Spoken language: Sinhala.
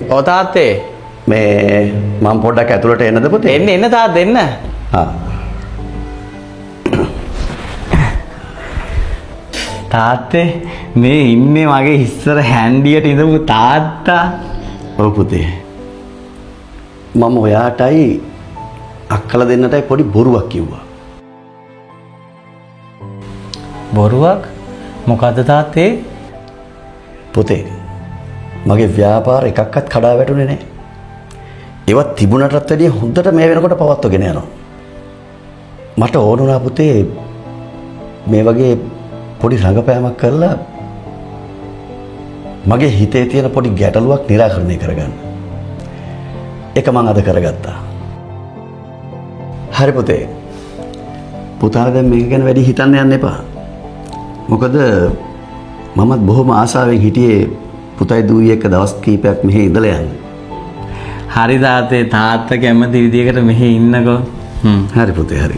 ඔව් තාත්තේ. මේ මම පොඩ්ඩක් ඇතුළට එන්නද පුතේ? එන්න එන්න තාත්තේ එන්න. ආ. තාත්තේ මේ ඉන්නේ මගේ ඉස්සර හැන්ඩියට ඉඳපු තාත්තා. ඔව් පුතේ. මම ඔයාටයි අක්කලා දෙන්නටයි පොඩි බොරුවක් කිව්වා. බොරුවක්? මොකද්ද තාත්තේ? පුතේ මගේ ව්‍යාපාර එකක්වත් කඩා වැටුනේ නෑ. ඒවත් තිබුණටත් වැඩිය හොඳට මේ වෙනකොට පවත්වගෙන යනවා. මට ඕන වුණා පුතේ මේ වගේ පොඩි රඟපෑමක් කරලා මගේ හිතේ තියෙන පොඩි ගැටලුවක් නිරාකරණය කරගන්න. ඒක මං අද කරගත්තා. හරි පුතේ. පුතාලා දැන් මේක ගැන වැඩි හිතන්න යන්න එපා. මොකද මමත් බොහොම ආසාවෙන් හිටියේ පුතයි දූයි එක්ක දවස් කීපයක් මෙහෙ ඉඳලා යන්න. හරි තාත්තේ, තාත්තා කැමති විදියකට මෙහෙ ඉන්නකෝ. හරි පුතේ හරි.